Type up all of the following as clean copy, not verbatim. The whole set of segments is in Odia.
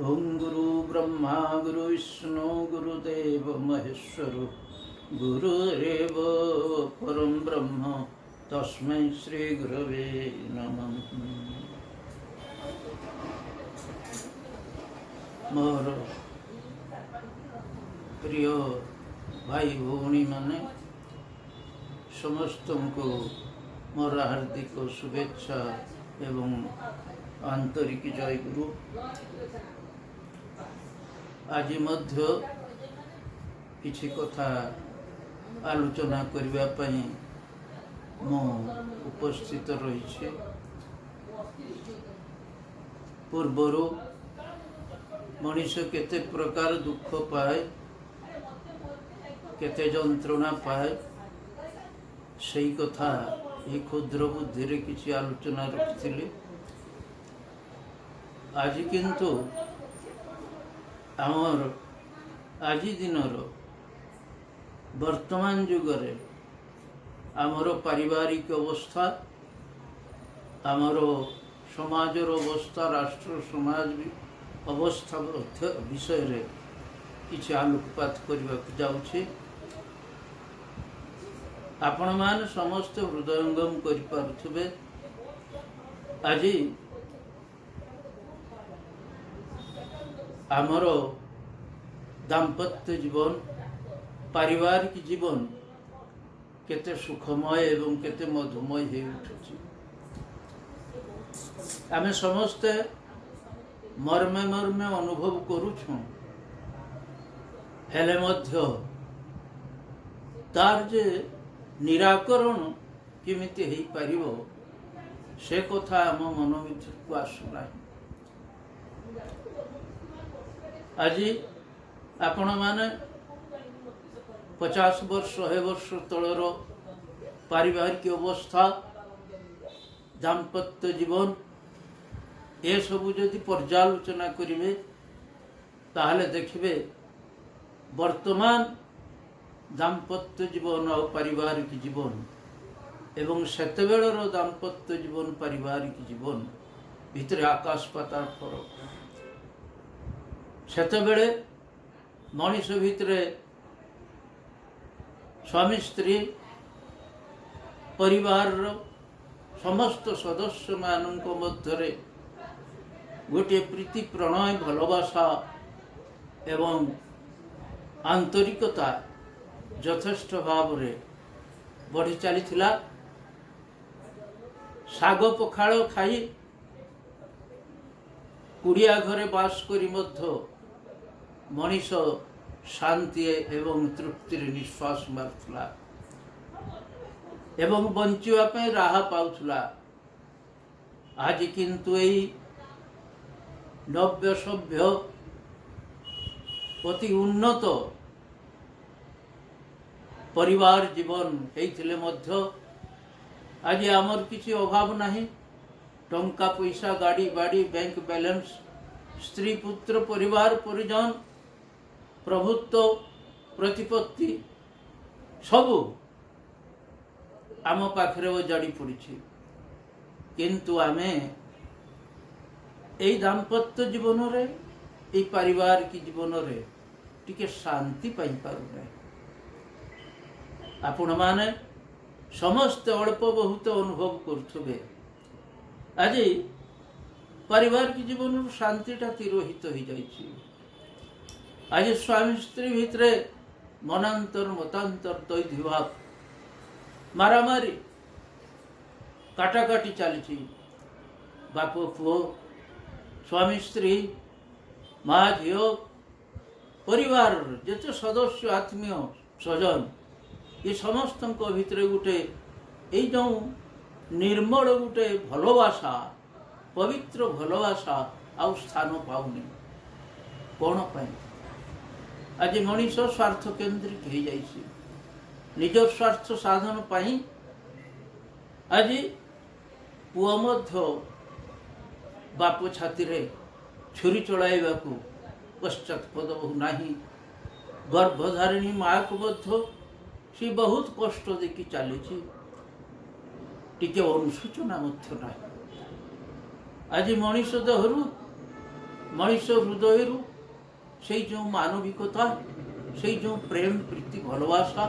ଓಂ ଗୁରୁ ବ୍ରହ୍ମା ଗୁରୁ ବିଷ୍ଣୁ ଗୁରୁଦେବ ମହେଶ୍ୱର ଗୁରୁରେବ ପରମ ବ୍ରହ୍ମ ତସ୍ମୈ ଶ୍ରୀ ଗୁରବେ ନମଃ। ମୋର ପ୍ରିୟ ଭାଇ ଭଉଣୀମାନେ, ସମସ୍ତଙ୍କୁ ମୋର ହାର୍ଦ୍ଦିକ ଶୁଭେଚ୍ଛା ଏବଂ ଆନ୍ତରିକ ଜୟଗୁରୁ। ଆଜି ମଧ୍ୟ କିଛି କଥା ଆଲୋଚନା କରିବା ପାଇଁ ମୁଁ ଉପସ୍ଥିତ ରହିଛି। ପୂର୍ବରୁ ମଣିଷ କେତେ ପ୍ରକାର ଦୁଃଖ ପାଏ, କେତେ ଯନ୍ତ୍ରଣା ପାଏ, ସେଇ କଥା ଏହି କ୍ଷୁଦ୍ର ବୁଦ୍ଧିରେ କିଛି ଆଲୋଚନା ରଖିଥିଲି। ଆଜି କିନ୍ତୁ ଆମର ଆଜି ଦିନର ବର୍ତ୍ତମାନ ଯୁଗରେ ଆମର ପାରିବାରିକ ଅବସ୍ଥା, ଆମର ସମାଜର ଅବସ୍ଥା, ରାଷ୍ଟ୍ର ସମାଜ ଅବସ୍ଥା ମଧ୍ୟ ବିଷୟରେ କିଛି ଆଲୋକପାତ କରିବାକୁ ଯାଉଛି। ଆପଣମାନେ ସମସ୍ତେ ହୃଦୟଙ୍ଗମ କରିପାରୁଥିବେ, ଆଜି ଆମର ଦାମ୍ପତ୍ୟ ଜୀବନ, ପାରିବାରିକ ଜୀବନ କେତେ ସୁଖମୟ ଏବଂ କେତେ ମଧୁମୟ ହେଇ ଉଠୁଛି। ଆମେ ସମସ୍ତେ ମର୍ମେ ମର୍ମେ ଅନୁଭବ କରୁଛୁ, ହେଲେ ମଧ୍ୟ ତାର ଯେ ନିରାକରଣ କେମିତି ହେଇପାରିବ, ସେ କଥା ଆମ ମନ ଭିତରକୁ ଆସୁନାହିଁ। ଆଜି ଆପଣମାନେ 50 ବର୍ଷ, 100 ବର୍ଷ ତଳର ପାରିବାରିକ ଅବସ୍ଥା, ଦାମ୍ପତ୍ୟ ଜୀବନ, ଏସବୁ ଯଦି ପର୍ଯ୍ୟାଲୋଚନା କରିବେ, ତାହେଲେ ଦେଖିବେ ବର୍ତ୍ତମାନ ଦାମ୍ପତ୍ୟ ଜୀବନ ଆଉ ପାରିବାରିକ ଜୀବନ ଏବଂ ସେତେବେଳର ଦାମ୍ପତ୍ୟ ଜୀବନ, ପାରିବାରିକ ଜୀବନ ଭିତରେ ଆକାଶ ପାତାଳ ଫରକ। ସେତେବେଳେ ମଣିଷ ଭିତରେ ସ୍ୱାମୀ ସ୍ତ୍ରୀ, ପରିବାରର ସମସ୍ତ ସଦସ୍ୟମାନଙ୍କ ମଧ୍ୟରେ ଗୋଟିଏ ପ୍ରୀତି, ପ୍ରଣୟ, ଭଲବାସା ଏବଂ ଆନ୍ତରିକତା ଯଥେଷ୍ଟ ଭାବରେ ବଢ଼ି ଚାଲିଥିଲା। ଶାଗ ପଖାଳ ଖାଇ କୁଡ଼ିଆ ଘରେ ବାସ କରି ମଧ୍ୟ ମଣିଷ ଶାନ୍ତି ଏବଂ ତୃପ୍ତିରେ ନିଶ୍ୱାସ ମାରୁଥିଲା ଏବଂ ବଞ୍ଚିବା ପାଇଁ ରାହା ପାଉଥିଲା। ଆଜି କିନ୍ତୁ ଏଇ ନବ୍ୟ ସଭ୍ୟ, ଅତି ଉନ୍ନତ ପରିବାର ଜୀବନ ହେଇଥିଲେ ମଧ୍ୟ ଆଜି ଆମର କିଛି ଅଭାବ ନାହିଁ। ଟଙ୍କା ପଇସା, ଗାଡ଼ି ବାଡ଼ି, ବ୍ୟାଙ୍କ ବାଲାନ୍ସ, ସ୍ତ୍ରୀ ପୁତ୍ର, ପରିବାର ପରିଜନ, ପ୍ରଭୁତ୍ୱ, ପ୍ରତିପତ୍ତି ସବୁ ଆମ ପାଖରେ ଅଜାଡ଼ି ପଡ଼ିଛି। କିନ୍ତୁ ଆମେ ଏଇ ଦାମ୍ପତ୍ୟ ଜୀବନରେ, ଏଇ ପାରିବାରିକ ଜୀବନରେ ଟିକେ ଶାନ୍ତି ପାଇପାରୁନାହିଁ। ଆପଣମାନେ ସମସ୍ତେ ଅଳ୍ପ ବହୁତ ଅନୁଭବ କରୁଥିବେ, ଆଜି ପାରିବାରିକ ଜୀବନରୁ ଶାନ୍ତିଟା ତିରୋହିତ ହେଇଯାଇଛି। ଆଜି ସ୍ୱାମୀ ସ୍ତ୍ରୀ ଭିତରେ ମନାନ୍ତର, ମତାନ୍ତର, ଦ୍ୱୈଧୀଭାବ, ମାରାମାରି, କାଟାକାଟି ଚାଲିଛି। ବାପ ପୁଅ, ସ୍ୱାମୀ ସ୍ତ୍ରୀ, ମା ଝିଅ, ପରିବାରର ଯେତେ ସଦସ୍ୟ, ଆତ୍ମୀୟ ସ୍ୱଜନ, ଏ ସମସ୍ତଙ୍କ ଭିତରେ ଗୋଟେ ଏଇ ଯେଉଁ ନିର୍ମଳ ଗୋଟେ ଭଲବାସା, ପବିତ୍ର ଭଲବାସା ଆଉ ସ୍ଥାନ ପାଉନି। କ'ଣ ପାଇଁ? ଆଜି ମଣିଷ ସ୍ୱାର୍ଥ କେନ୍ଦ୍ରିକ ହେଇଯାଇଛି। ନିଜ ସ୍ୱାର୍ଥ ସାଧନ ପାଇଁ ଆଜି ପୁଅ ମଧ୍ୟ ବାପ ଛାତିରେ ଛୁରୀ ଚଳାଇବାକୁ ପଶ୍ଚାତପଦ ନାହିଁ। ଗର୍ଭଧାରିଣୀ ମାଆକୁ ମଧ୍ୟ ସେ ବହୁତ କଷ୍ଟ ଦେଇକି ଚାଲିଛି, ଟିକେ ଅନୁଶୋଚନା ମଧ୍ୟ ନାହିଁ। ଆଜି ମଣିଷ ଦେହରୁ ମଣିଷ ହୃଦୟରୁ ସେଇ ଯେଉଁ ମାନବିକତା, ସେଇ ଯେଉଁ ପ୍ରେମ, ପ୍ରୀତି, ଭଲବାସା,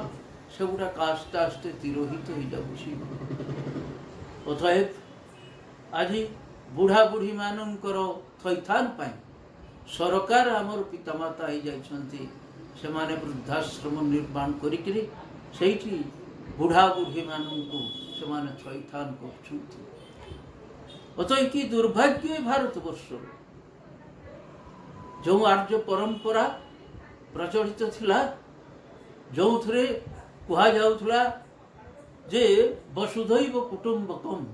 ସେଗୁଡ଼ାକ ଆସ୍ତେ ଆସ୍ତେ ତିରୋହିତ ହେଇଯାଉଛି। ଅତଏବ ଆଜି ବୁଢ଼ା ବୁଢ଼ୀମାନଙ୍କର ଥଇଥାନ ପାଇଁ ସରକାର ଆମର ପିତାମାତା ହେଇଯାଇଛନ୍ତି। ସେମାନେ ବୃଦ୍ଧାଶ୍ରମ ନିର୍ମାଣ କରିକିରି ସେଇଠି ବୁଢ଼ା ବୁଢ଼ୀମାନଙ୍କୁ ସେମାନେ ଥଇଥାନ କରୁଛନ୍ତି। ଅତଏବ କି ଦୁର୍ଭାଗ୍ୟ ଏ ଭାରତବର୍ଷର! ଯେଉଁ ଆର୍ଯ୍ୟ ପରମ୍ପରା ପ୍ରଚଳିତ ଥିଲା, ଯେଉଁଥିରେ କୁହାଯାଉଥିଲା ଯେ ବସୁଧୈବ କୁଟୁମ୍ବକମ୍,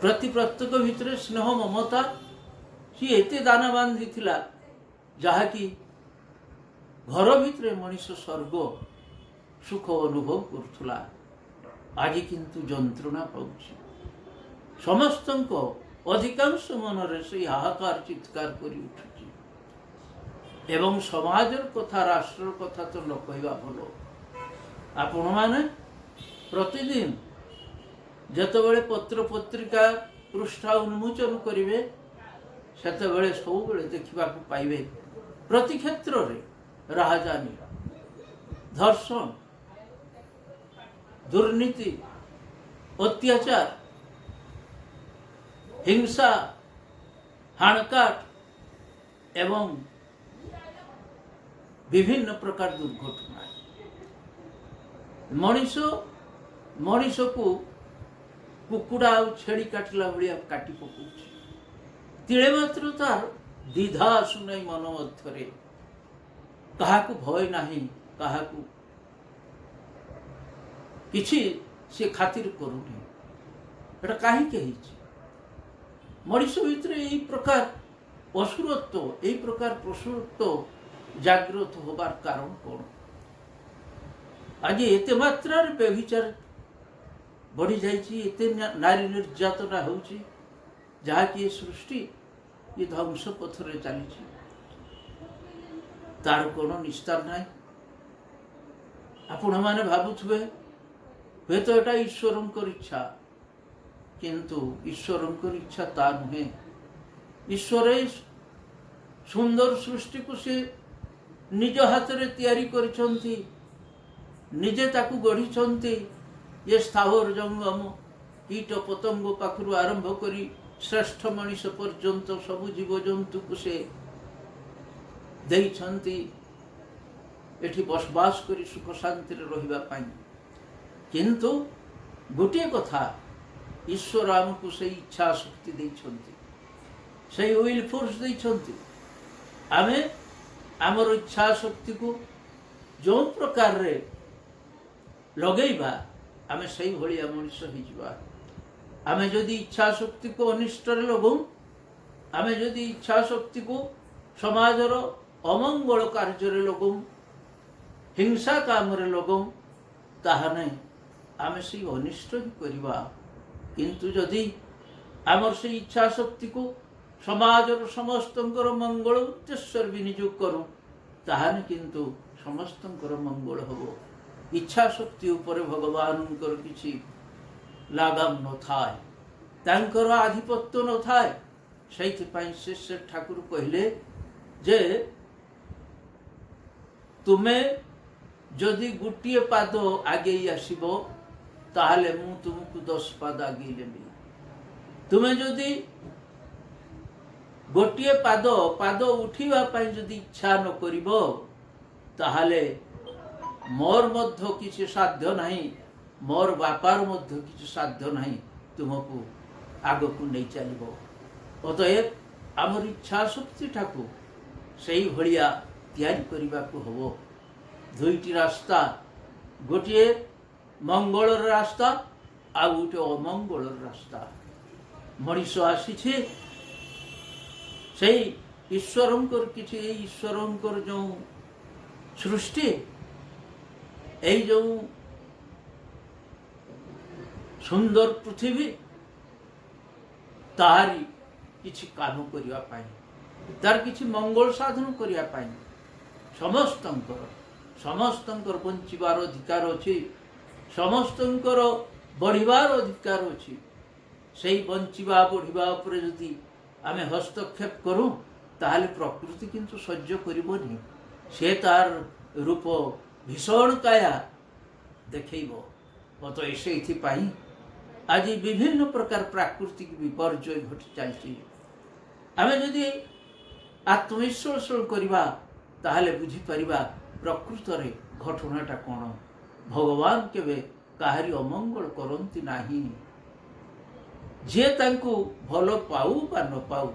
ପ୍ରତି ପ୍ରତ୍ୟେକ ଭିତରେ ସ୍ନେହ ମମତା ସିଏ ଏତେ ଦାନା ବାନ୍ଧିଥିଲା, ଯାହାକି ଘର ଭିତରେ ମଣିଷ ସ୍ୱର୍ଗ ସୁଖ ଅନୁଭବ କରୁଥିଲା। ଆଜି କିନ୍ତୁ ଯନ୍ତ୍ରଣା ପାଉଛି। ସମସ୍ତଙ୍କ ଅଧିକାଂଶ ମନରେ ସେଇ ହାହାକାର ଚିତ୍କାର କରି ଉଠୁଛି ଏବଂ ସମାଜର କଥା, ରାଷ୍ଟ୍ରର କଥା ତ ନ କହିବା ଭଲ। ଆପଣମାନେ ପ୍ରତିଦିନ ଯେତେବେଳେ ପତ୍ର ପତ୍ରିକା ପୃଷ୍ଠା ଉନ୍ମୋଚନ କରିବେ, ସେତେବେଳେ ସବୁବେଳେ ଦେଖିବାକୁ ପାଇବେ ପ୍ରତି କ୍ଷେତ୍ରରେ ରାହାଜାନି, ଧର୍ଷଣ, ଦୁର୍ନୀତି, ଅତ୍ୟାଚାର, ହିଂସା, ହାଣକାଟ ଏବଂ ବିଭିନ୍ନ ପ୍ରକାର ଦୁର୍ଘଟଣା। ମଣିଷ ମଣିଷକୁ କୁକୁଡ଼ା ଆଉ ଛେଳି କାଟିଲା ଭଳିଆ କାଟି ପକଉଛି। ତିଳେ ମାତ୍ର ତାର ଦ୍ୱିଧା ଆସୁନାହିଁ ମନ ମଧ୍ୟରେ। କାହାକୁ ଭୟ ନାହିଁ, କାହାକୁ କିଛି ସେ ଖାତିର କରୁନି। ଏଟା କାହିଁକି ହେଇଛି? ମଣିଷ ଭିତରେ ଏଇ ପ୍ରକାର ଅସୁରତ୍ୱ, ଏଇ ପ୍ରକାର ପଶୁତ୍ୱ ଜାଗ୍ରତ ହବାର କାରଣ କ'ଣ? ଆଜି ଏତେ ମାତ୍ରାରେ ବ୍ୟଭିଚାର ବଢ଼ିଯାଇଛି, ଏତେ ନାରୀ ନିର୍ଯାତନା ହେଉଛି, ଯାହାକି ଏ ସୃଷ୍ଟି ଏ ଧ୍ୱଂସ ପଥରେ ଚାଲିଛି। ତାର କ'ଣ ନିସ୍ତାର ନାହିଁ? ଆପଣମାନେ ଭାବୁଥିବେ ହୁଏତ ଏଟା ଈଶ୍ୱରଙ୍କର ଇଚ୍ଛା, କିନ୍ତୁ ଈଶ୍ୱରଙ୍କର ଇଚ୍ଛା ତା ନୁହେଁ। ଈଶ୍ୱର ଏଇ ସୁନ୍ଦର ସୃଷ୍ଟିକୁ ସେ ନିଜ ହାତରେ ତିଆରି କରିଛନ୍ତି, ନିଜେ ତାକୁ ଗଢ଼ିଛନ୍ତି। ଏ ସ୍ଥାବର ଜଙ୍ଗମ, କୀଟ ପତଙ୍ଗ ପାଖରୁ ଆରମ୍ଭ କରି ଶ୍ରେଷ୍ଠ ମଣିଷ ପର୍ଯ୍ୟନ୍ତ ସବୁ ଜୀବଜନ୍ତୁକୁ ସେ ଦେଇଛନ୍ତି ଏଠି ବସବାସ କରି ସୁଖ ଶାନ୍ତିରେ ରହିବା ପାଇଁ। କିନ୍ତୁ ଗୋଟିଏ କଥା, ଈଶ୍ୱର ଆମକୁ ସେଇ ଇଚ୍ଛା ଶକ୍ତି ଦେଇଛନ୍ତି, ସେଇ will force ଦେଇଛନ୍ତି। ଆମେ ଆମର ଇଚ୍ଛା ଶକ୍ତିକୁ ଯେଉଁ ପ୍ରକାରରେ ଲଗେଇବା, ଆମେ ସେଇଭଳିଆ ମଣିଷ ହେଇଯିବା। ଆମେ ଯଦି ଇଚ୍ଛା ଶକ୍ତିକୁ ଅନିଷ୍ଟରେ ଲଗାଉ, ଆମେ ଯଦି ଇଚ୍ଛା ଶକ୍ତିକୁ ସମାଜର ଅମଙ୍ଗଳ କାର୍ଯ୍ୟରେ ଲଗାଉ, ହିଂସା କାମରେ ଲଗାଉ, ତାହେଲେ ଆମେ ସେଇ ଅନିଷ୍ଟ ହିଁ କରିବା। କିନ୍ତୁ ଯଦି ଆମର ସେଇ ଇଚ୍ଛା ଶକ୍ତିକୁ ସମାଜର ସମସ୍ତଙ୍କର ମଙ୍ଗଳ ଉଦ୍ଦେଶ୍ୟରେ ବିନିଯୋଗ କରୁ, ତାହେଲେ କିନ୍ତୁ ସମସ୍ତଙ୍କର ମଙ୍ଗଳ ହେବ। ଇଚ୍ଛା ଶକ୍ତି ଉପରେ ଭଗବାନଙ୍କର କିଛି ଲାଗାମ ନଥାଏ, ତାଙ୍କର ଆଧିପତ୍ୟ ନଥାଏ। ସେଇଥିପାଇଁ ସେ ଠାକୁର କହିଲେ ଯେ ତୁମେ ଯଦି ଗୋଟିଏ ପାଦ ଆଗେଇ ଆସିବ, ତାହେଲେ ମୁଁ ତୁମକୁ 10 ପାଦ ଆଗେଇ ନେବି। ତୁମେ ଯଦି ଗୋଟିଏ ପାଦ ଉଠିବା ପାଇଁ ଯଦି ଇଚ୍ଛା ନ କରିବ, ତାହେଲେ ମୋର ମଧ୍ୟ କିଛି ସାଧ୍ୟ ନାହିଁ, ମୋର ବାପାର ମଧ୍ୟ କିଛି ସାଧ୍ୟ ନାହିଁ ତୁମକୁ ଆଗକୁ ନେଇ ଚାଲିବ। ଅତଏବ ଆମର ଇଚ୍ଛା ଶକ୍ତିଟାକୁ ସେଇଭଳିଆ ତିଆରି କରିବାକୁ ହେବ। ଦୁଇଟି ରାସ୍ତା, ଗୋଟିଏ ମଙ୍ଗଳର ରାସ୍ତା ଆଉ ଗୋଟେ ଅମଙ୍ଗଳର ରାସ୍ତା। ମଣିଷ ଆସିଛି ସେଇ ଈଶ୍ୱରଙ୍କର କିଛି, ଏଇ ଈଶ୍ୱରଙ୍କର ଯେଉଁ ସୃଷ୍ଟି, ଏଇ ଯେଉଁ ସୁନ୍ଦର ପୃଥିବୀ, ତାହାରି କିଛି କାମ କରିବା ପାଇଁ, ତାର କିଛି ମଙ୍ଗଳ ସାଧନ କରିବା ପାଇଁ। ସମସ୍ତଙ୍କର ବଞ୍ଚିବାର ଅଧିକାର ଅଛି, ସମସ୍ତଙ୍କର ବଢ଼ିବାର ଅଧିକାର ଅଛି। ସେଇ ବଞ୍ଚିବା ବଢ଼ିବା ଉପରେ ଯଦି ଆମେ ହସ୍ତକ୍ଷେପ କରୁ, ତାହେଲେ ପ୍ରକୃତି କିନ୍ତୁ ସହ୍ୟ କରିବନି। ସେ ତାର ରୂପ ଭୀଷଣ କାୟା ଦେଖେଇବ। ଅତଏବ ସେଇଥିପାଇଁ ଆଜି ବିଭିନ୍ନ ପ୍ରକାର ପ୍ରାକୃତିକ ବିପର୍ଯ୍ୟୟ ଘଟି ଚାଲିଛି। ଆମେ ଯଦି ଆତ୍ମବିଶ୍ଳେଷଣ କରିବା, ତାହେଲେ ବୁଝିପାରିବା ପ୍ରକୃତରେ ଘଟଣାଟା କ'ଣ। ଭଗବାନ କେବେ କାହାରି ଅମଙ୍ଗଳ କରନ୍ତି ନାହିଁ, ଯିଏ ତାଙ୍କୁ ଭଲ ପାଉ ବା ନ ପାଉ।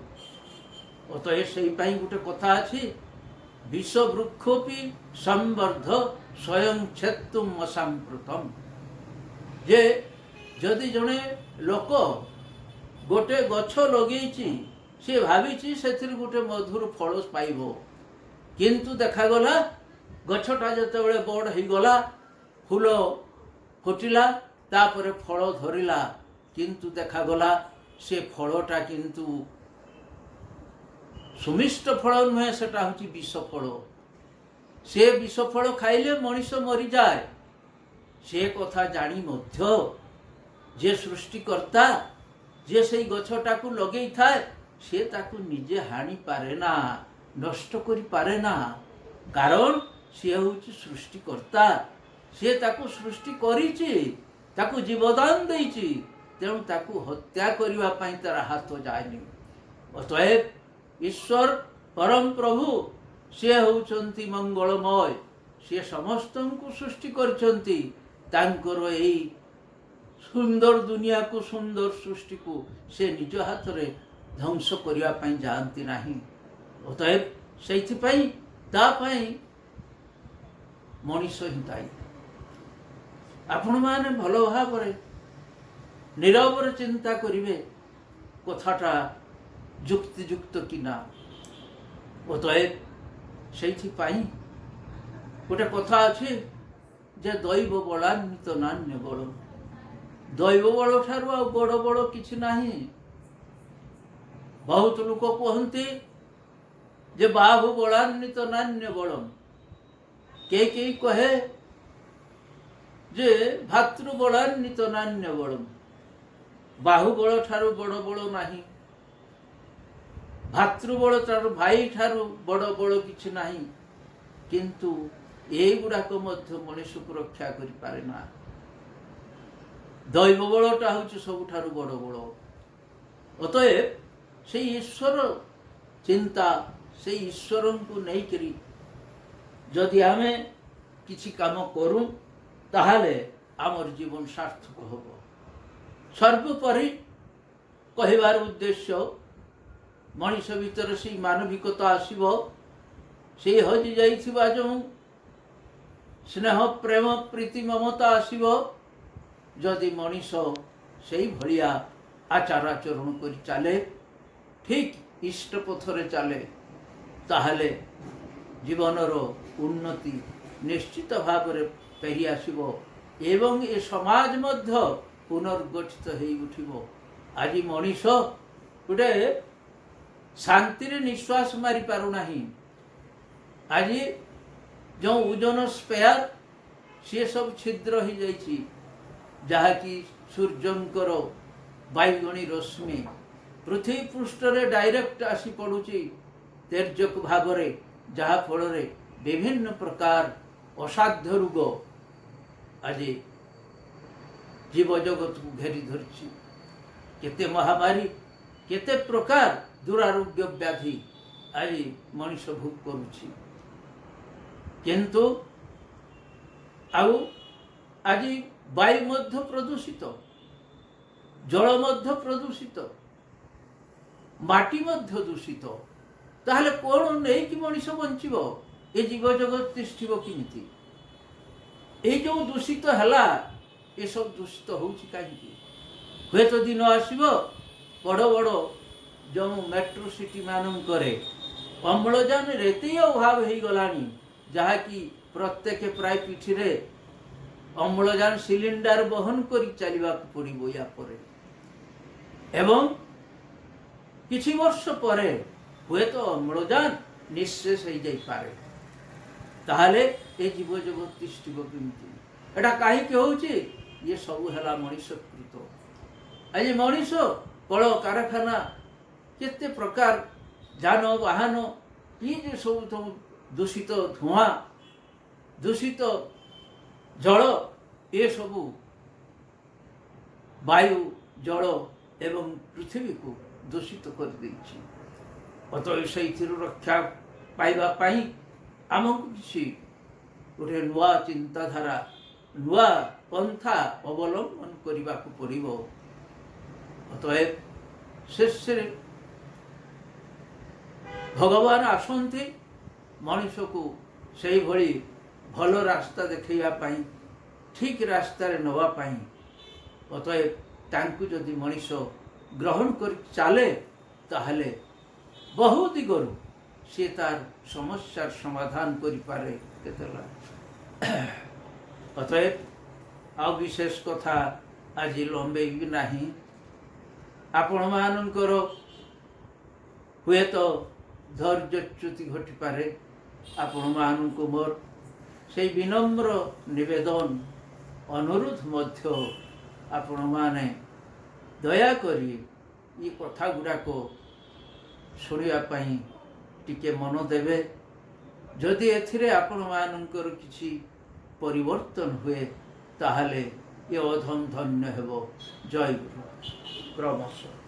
ଅତଏବ ସେଇ ପାଇଁ ଗୋଟେ କଥା ଅଛି, ବିଷ ବୃକ୍ଷୋପି ସମ୍ବର୍ଦ୍ଧ ସ୍ୱୟଂ ଛେତ୍ତୁମ ଅସାମ୍ପ୍ରତମ। ଯେ ଯଦି ଜଣେ ଲୋକ ଗୋଟେ ଗଛ ଲଗେଇଛି, ସେ ଭାବିଛି ସେଥିରୁ ଗୋଟେ ମଧୁର ଫଳ ପାଇବ। କିନ୍ତୁ ଦେଖାଗଲା, ଗଛଟା ଯେତେବେଳେ ବଡ଼ ହେଇଗଲା, ଫୁଲ ଫୁଟିଲା, ତାପରେ ଫଳ ଧରିଲା, କିନ୍ତୁ ଦେଖାଗଲା ସେ ଫଳଟା କିନ୍ତୁ ସୁମିଷ୍ଟ ଫଳ ନୁହେଁ, ସେଟା ହେଉଛି ବିଷ ଫଳ। ସେ ବିଷ ଫଳ ଖାଇଲେ ମଣିଷ ମରିଯାଏ। ସେ କଥା ଜାଣି ମଧ୍ୟ ଯେ ସୃଷ୍ଟିକର୍ତ୍ତା, ଯିଏ ସେଇ ଗଛଟାକୁ ଲଗେଇଥାଏ, ସେ ତାକୁ ନିଜେ ହାଣିପାରେ ନା, ନଷ୍ଟ କରିପାରେ ନା। କାରଣ ସିଏ ହେଉଛି ସୃଷ୍ଟିକର୍ତ୍ତା। ସିଏ ତାକୁ ସୃଷ୍ଟି କରିଛି, ତାକୁ ଜୀବଦାନ ଦେଇଛି। ତେଣୁ ତାକୁ ହତ୍ୟା କରିବା ପାଇଁ ତାର ହାତ ଯାଏନି। ଅତଏବ ଈଶ୍ୱର ପରମ ପ୍ରଭୁ, ସିଏ ହେଉଛନ୍ତି ମଙ୍ଗଳମୟ। ସିଏ ସମସ୍ତଙ୍କୁ ସୃଷ୍ଟି କରିଛନ୍ତି। ତାଙ୍କର ଏଇ ସୁନ୍ଦର ଦୁନିଆକୁ, ସୁନ୍ଦର ସୃଷ୍ଟିକୁ ସେ ନିଜ ହାତରେ ଧ୍ୱଂସ କରିବା ପାଇଁ ଯାଆନ୍ତି ନାହିଁ। ଅତଏବ ସେଇଥିପାଇଁ ତା ପାଇଁ ମଣିଷ ହିଁ ଦାୟୀ। ଆପଣମାନେ ଭଲ ଭାବରେ ନିରବରେ ଚିନ୍ତା କରିବେ, କଥାଟା ଯୁକ୍ତିଯୁକ୍ତ କି ନା। ଅତଏବ ସେଇଥିପାଇଁ ଗୋଟେ କଥା ଅଛି ଯେ ଦୈବ ବଳାନ୍ୱିତ ନାନ୍ୟ ବଳ। ଦୈବ ବଳ ଠାରୁ ଆଉ ବଡ଼ ବଳ କିଛି ନାହିଁ। ବହୁତ ଲୋକ କୁହନ୍ତି ଯେ ବାହୁ ବଳାନ୍ୱିତ ନାନ୍ୟ ବଳ। କେହି କେହି କହେ ଯେ ଭାତୃ ବଳାନ୍ୱିତ ନାନ୍ୟ ବଳ। ବାହୁବଳ ଠାରୁ ବଡ଼ ବଳ ନାହିଁ, ଭାତୃବଳ ଠାରୁ, ଭାଇ ଠାରୁ ବଡ଼ ବଳ କିଛି ନାହିଁ। କିନ୍ତୁ ଏଇଗୁଡ଼ାକ ମଧ୍ୟ ମଣିଷକୁ ରକ୍ଷା କରିପାରେ ନା। ଦୈବ ବଳଟା ହେଉଛି ସବୁଠାରୁ ବଡ଼ ବଳ। ଅତଏବ ସେଇ ଈଶ୍ୱର ଚିନ୍ତା, ସେଇ ଈଶ୍ୱରଙ୍କୁ ନେଇକରି ଯଦି ଆମେ କିଛି କାମ କରୁ, ତାହେଲେ ଆମର ଜୀବନ ସାର୍ଥକ ହେବ। ସର୍ବୋପରି କହିବାର ଉଦ୍ଦେଶ୍ୟ, ମଣିଷ ଭିତରେ ସେଇ ମାନବିକତା ଆସିବ। ସେଇ ହଜି ଯାଇଥିବା ଯେଉଁ ସ୍ନେହ, ପ୍ରେମ, ପ୍ରୀତି, ମମତା ଆସିବ, ଯଦି ମଣିଷ ସେଇ ଭଳିଆ ଆଚାର ଆଚରଣ କରି ଚାଲେ, ଠିକ୍ ଇଷ୍ଟ ପଥରେ ଚାଲେ, ତାହେଲେ ଜୀବନର ଉନ୍ନତି ନିଶ୍ଚିତ ଭାବରେ ଫେରି ଆସିବ ଏବଂ ଏ ସମାଜ ମଧ୍ୟ ପୁନର୍ଗଠିତ ହେଇ ଉଠିବ। ଆଜି ମଣିଷ ଗୋଟେ ଶାନ୍ତିରେ ନିଶ୍ୱାସ ମାରି ପାରୁନାହିଁ। ଆଜି ଯେଉଁ ଓଜୋନ ଲେୟାର, ସିଏ ସବୁ ଛିଦ୍ର ହେଇଯାଇଛି, ଯାହାକି ସୂର୍ଯ୍ୟଙ୍କର ବାଇଗଣୀ ରଶ୍ମି ପୃଥିବୀ ପୃଷ୍ଠରେ ଡାଇରେକ୍ଟ ଆସି ପଡ଼ୁଛି ତୀର୍ଯ୍ୟକ ଭାବରେ, ଯାହାଫଳରେ ବିଭିନ୍ନ ପ୍ରକାର ଅସାଧ୍ୟ ରୋଗ ଆଜି ଜୀବଜଗତକୁ ଘେରି ଧରିଛି। କେତେ ମହାମାରୀ, କେତେ ପ୍ରକାର ଦୁରାରୋଗ୍ୟ ବ୍ୟାଧି ଆଜି ମଣିଷ ଭୋଗ କରୁଛି। କିନ୍ତୁ ଆଉ ଆଜି ବାୟୁ ମଧ୍ୟ ପ୍ରଦୂଷିତ, ଜଳ ମଧ୍ୟ ପ୍ରଦୂଷିତ, ମାଟି ମଧ୍ୟ ଦୂଷିତ। ତାହେଲେ କ'ଣ ନେଇକି ମଣିଷ ବଞ୍ଚିବ? ଏ ଜୀବଜଗତ ତିଷ୍ଠିବ କେମିତି? ଏଇ ଯେଉଁ ଦୂଷିତ ହେଲା, ଏସବୁ ଦୂଷିତ ହେଉଛି କାହିଁକି? ହୁଏତ ଦିନ ଆସିବ, ବଡ଼ ବଡ଼ ଯେଉଁ ମେଟ୍ରୋ ସିଟି ମାନଙ୍କରେ ଅମ୍ଳଜାନରେ ଏତେ ଅଭାବ ହେଇଗଲାଣି, ଯାହାକି ପ୍ରତ୍ୟେକ ପ୍ରାୟ ପିଠିରେ ଅମ୍ଳଜାନ ସିଲିଣ୍ଡର ବହନ କରି ଚାଲିବାକୁ ପଡ଼ିବ ୟା ପରେ। ଏବଂ କିଛି ବର୍ଷ ପରେ ହୁଏତ ଅମ୍ଳଜାନ ନିଃଶେଷ ହେଇଯାଇପାରେ। ତାହେଲେ ଏ ଜୀବଜଗତ ତିଷ୍ଠିବ କେମିତି? ଏଟା କାହିଁକି ହେଉଛି? ଇଏ ସବୁ ହେଲା ମଣିଷକୃତ। ଆଜି ମଣିଷ କଳ କାରଖାନା, କେତେ ପ୍ରକାର ଯାନବାହନ, ଇଏ ଯେ ସବୁ ସବୁ ଦୂଷିତ ଧୂଆଁ, ଦୂଷିତ ଜଳ, ଏସବୁ ବାୟୁ, ଜଳ ଏବଂ ପୃଥିବୀକୁ ଦୂଷିତ କରିଦେଇଛି। ଅତଏବ ସେଇଥିରୁ ରକ୍ଷା ପାଇବା ପାଇଁ ଆମକୁ କିଛି ଗୋଟେ ନୂଆ ଚିନ୍ତାଧାରା, ନୂଆ ପନ୍ଥା ଅବଲମ୍ବନ କରିବାକୁ ପଡ଼ିବ। ଅତଏବ ଶେଷରେ ଭଗବାନ ଆସନ୍ତି ମଣିଷକୁ ସେଇଭଳି ଭଲ ରାସ୍ତା ଦେଖାଇବା ପାଇଁ, ଠିକ୍ ରାସ୍ତାରେ ନେବା ପାଇଁ। ଅତଏବ ତାଙ୍କୁ ଯଦି ମଣିଷ ଗ୍ରହଣ କରି ଚାଲେ, ତାହେଲେ ବହୁ ଦିଗରୁ ସିଏ ତାର ସମସ୍ୟାର ସମାଧାନ କରିପାରେ କେତେଲା। ଅତଏବ ଆଉ ବିଶେଷ କଥା ଆଜି ଲମ୍ବେଇବି ନାହିଁ। ଆପଣମାନଙ୍କର ହୁଏତ ଧୈର୍ଯ୍ୟଚ୍ୟୁତି ଘଟିପାରେ। ଆପଣମାନଙ୍କୁ ମୋର ସେଇ ବିନମ୍ର ନିବେଦନ, ଅନୁରୋଧ ମଧ୍ୟ, ଆପଣମାନେ ଦୟାକରି ଏ କଥା ଗୁଡ଼ାକ ଶୁଣିବା ପାଇଁ ଟିକେ ମନ ଦେବେ। ଯଦି ଏଥିରେ ଆପଣମାନଙ୍କର କିଛି ପରିବର୍ତ୍ତନ ହୁଏ, ତାହେଲେ ଏ ଅଧମ ଧନ୍ୟ ହେବ। ଜୟ ଗୁରୁ। କ୍ରମଶଃ।